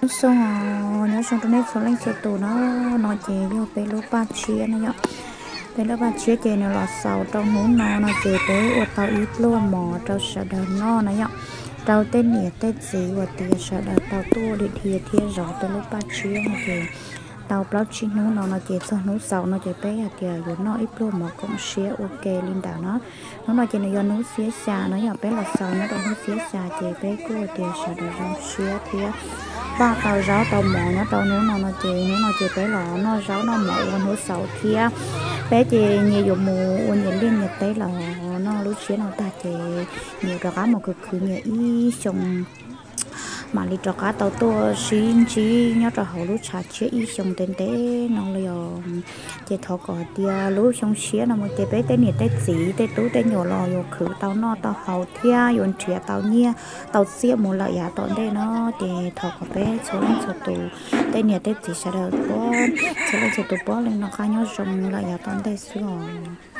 Nyob zoo, nyob zoo rau nej txhua leej txhua tus no. No ces yog peb lub paj tshiab no yom. Peb lub paj tshiab ces nws los xaus rau hnub no no ces peb ua tau ib pluag mov rau sawv daws noj no yom. Rau tej niam tej txiv uas tias sawv daws tau tuaj dim dhia thiab zov peb lub paj tshiab no ces tau plaub tsib hnub no no ces txog hnub xaus no ces peb hais tias yuav noj ib pluag mov koom siab ua ke li ntawd no. Hnub no ces nws yog hnub xiab xya no yom, peb los xaus nyob rau hnub xiab xya ces peb kuj tias sawv daws zoo siab thiab npaj tau zaub tau mov nyob rau hnub no no ces hnub no ces peb los noj zaub noj mov ua hnub xaus thiab. Peb ces nyias yuav mus ua nyias liaj nyias teb los noj lub tshiab no tag ces nyias rov qab mus khwv khwv nyias ib xyoo mam li rov qab tau tuaj sib ntsib nyob rau hauv lub tshav tshiab ib xyoo ntev ntev no li os. Ces thov kom hais tias lub xyoo tshiab no mus ces peb tej niam tej txiv tej tub tej nyuam los yuav khwv tau noj tau haus thiab yuav nrhiav tau nyiaj tau txiaj mus lawm yav tom ntej no. Ces thov kom peb txhua leej txhua tus tej niam tej txiv sawv daws puab txhua leej txhua tus puab leej noj qab nyob zoo lawm yav tom ntej xwb os.